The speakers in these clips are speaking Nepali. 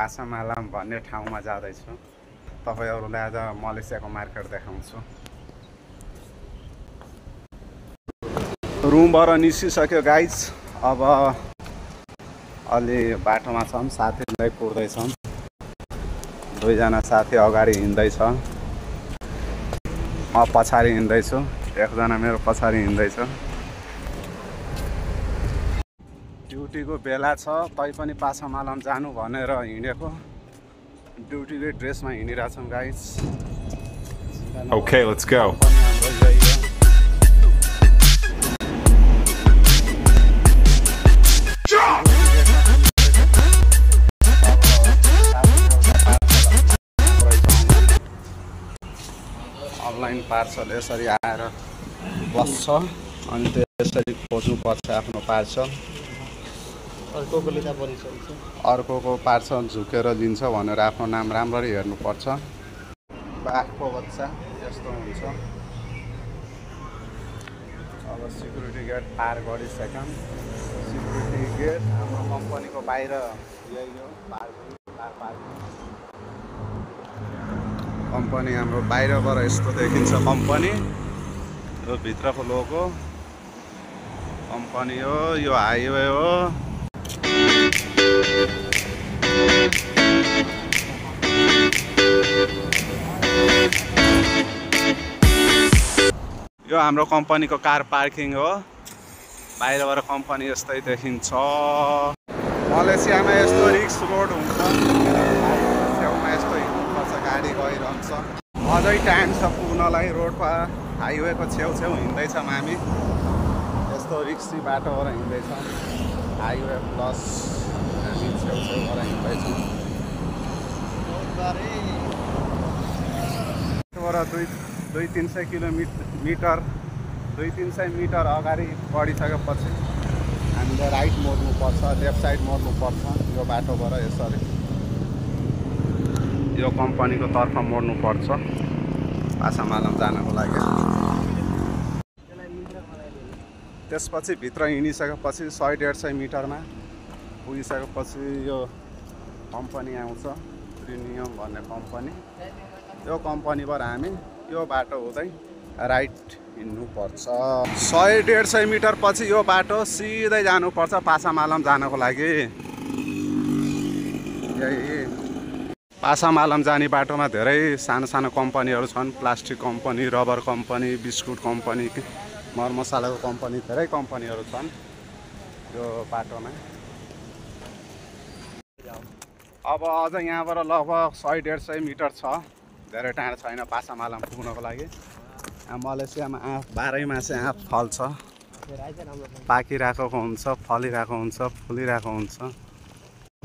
पासामालाम भन्ने ठाउँमा जाँदैछु। तपाईहरुलाई आज मलेसियाको मार्केट देखाउँछु। रुमबाट निस्किसक्यो गाइज। अब अलि बाटोमा छौँ, साथीलाई कुर्दैछौँ। दुईजना साथी अगाडि हिँड्दैछ, म पछाडि हिँड्दैछु। एकजना मेरो पछाडि हिँड्दैछ। ड्युटीको बेला छ, तैपनि पासामालाम जानु भनेर हिँडेको। ड्युटीकै ड्रेसमा हिँडिरहेछौँ guys. Okay, let's go. Online parcel यसरी आएर बस्छ, अनि त्यसरी खोज्नुपर्छ आफ्नो पार्सल। अर्कोको पार्सल झुकेर लिन्छ भनेर आफ्नो नाम राम्ररी हेर्नुपर्छ। बाघको बच्चा यस्तो हुन्छ। अब सिक्युरिटी गेट पार गरिसक्यौँ। सिक्युरिटी गेट हाम्रो कम्पनीको बाहिर यही हो, पार्किङ। कम्पनी हाम्रो बाहिरबाट यस्तो देखिन्छ। कम्पनी यो भित्रको लोगो कम्पनी हो। यो हाइवे हो। यो हाम्रो कम्पनीको कार पार्किङ हो। बाहिरबाट कम्पनी यस्तै देखिन्छ। मलेसियामा यस्तो रिक्स रोड हुन्छ। छेउमा यस्तो हिँड्नुपर्छ, गाडी गइरहन्छ। अझै टाइम छ पुग्नलाई। रोडमा हाइवेको छेउछेउ हिँड्दैछौँ हामी। यस्तो रिक्सी बाटोबाट हिँड्दैछौँ। हाइवे प्लस हामी छेउछेउबाट हिँड्दैछौँ। दुई 300 किलोमिटर 200-300 मिटर अगाडि बढिसकेपछि हामीले राइट मोड्नुपर्छ, लेफ्ट साइड मोड्नुपर्छ। यो बाटोबाट यसरी यो कम्पनीको तर्फ मोड्नुपर्छ पासामालाम जानको लागि। त्यसपछि भित्र हिँडिसकेपछि 100-150 मिटरमा पुगिसकेपछि यो कम्पनी आउँछ, प्रिमियम भन्ने कम्पनी। यो कम्पनीबाट हामी यो बाटो हुँदै राइट हिँड्नुपर्छ। 100-150 मिटर पछि यो बाटो सिधै जानुपर्छ पासामालाम जानको लागि। यही पासामालाम जाने बाटोमा धेरै सानो सानो कम्पनीहरू छन्। Plastic company, rubber company, biscuit company, मरमसालाको कम्पनी, धेरै कम्पनीहरू छन् यो बाटोमा। अब अझ यहाँबाट लगभग 100-150 मिटर छ। धेरै टाढो छैन पासामालाम पुग्नको लागि। मलेसियामा आँप 12 मासे आँप फल्छ। पाकिरहेको हुन्छ, फलिरहेको हुन्छ, फुलिरहेको हुन्छ।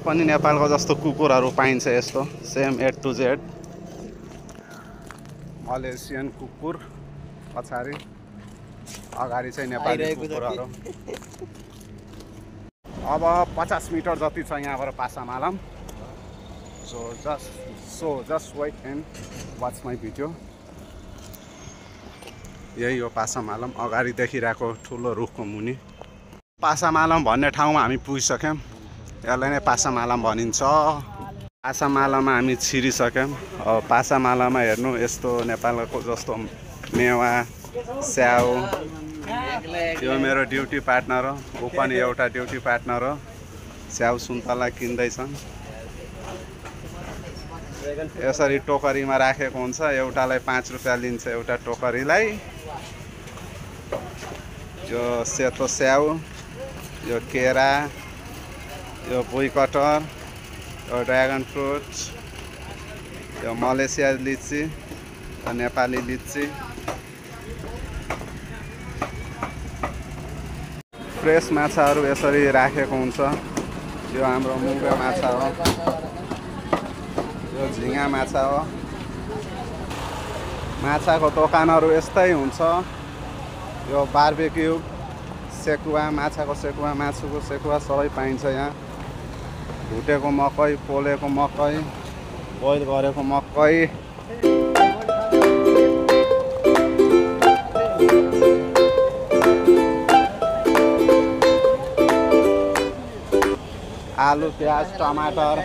पनि नेपालको जस्तो कुकुरहरू पाइन्छ यस्तो same A to Z Malaysian कुकुर। पछाडि अगाडि चाहिँ नेपाली कुकुरहरू। अब 50 मिटर जति छ यहाँबाट पासामालाम। So just wait and watch my video. यही हो पासामालाम। अगाडि देखिरहेको ठुलो रुखको मुनि पासामालाम भन्ने ठाउँमा हामी पुगिसक्यौँ। यसलाई नै पासामालाम भनिन्छ। पासामालाममा हामी छिरिसक्यौँ। अब पासामालाममा हेर्नु यस्तो नेपालको जस्तो मेवा, स्याउ। यो मेरो ड्युटी पार्टनर हो, ऊ पनि एउटा ड्युटी पार्टनर हो। स्याउ सुन्तला किन्दैछन्। यसरी टोकरीमा राखेको हुन्छ। एउटालाई 5 रुपियाँ लिन्छ एउटा टोकरीलाई। यो सेतो स्याउ, यो केरा, यो बुइकटर, यो ड्रागन फ्रुट, यो मलेसिया लिची, यो नेपाली लिची। फ्रेस माछाहरू यसरी राखेको हुन्छ। यो हाम्रो मुगा माछा हो, यो झिँगा माछा हो। माछाको दोकानहरू यस्तै हुन्छ। यो बार्बेक्यू, सेकुवा, माछाको सेकुवा, मासुको सेकुवा सबै पाइन्छ यहाँ। भुटेको मकै, पोलेको मकै, बोइल गरेको मकै। आलु, प्याज, टमाटर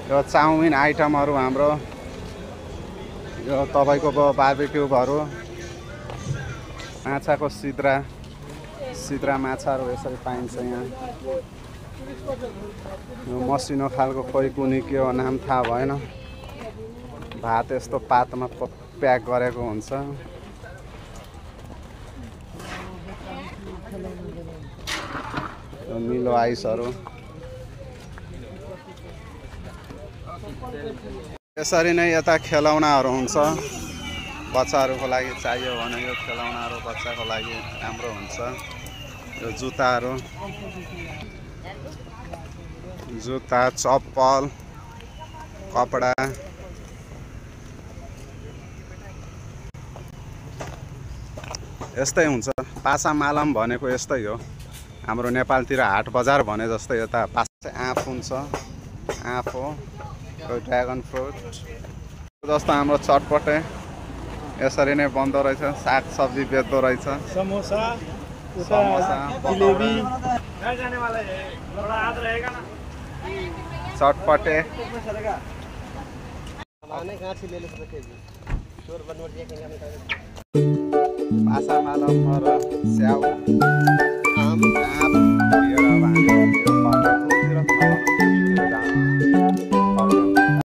यो चाउमिन आइटमहरू हाम्रो यो तपाईँको बार्बिक्युहरू माछाको सिद्रा माछाहरू यसरी पाइन्छ यहाँ यो मसिनो खालको खोइ कुनी के हो नाम थाहा भएन भात यस्तो पातमा प्याक गरेको हुन्छ यो निलो आइसहरू यसरी नै यता खेलौनाहरू हुन्छ बच्चाहरूको लागि चाहियो भने यो खेलौनाहरू बच्चाको लागि राम्रो हुन्छ यो जुत्ता चप्पल कपडा यस्तै हुन्छ पासा मालम भनेको यस्तै हो हाम्रो नेपालतिर हाट बजार भने जस्तै यता पासा आँप हुन्छ आँप हो ड्रागन फ्रुट जस्तो हाम्रो चटपटे यसरी नै बन्दो रहेछ साग सब्जी बेच्दो रहेछ समोसा जिलेबी चटपटे पासा मालम र स्याउ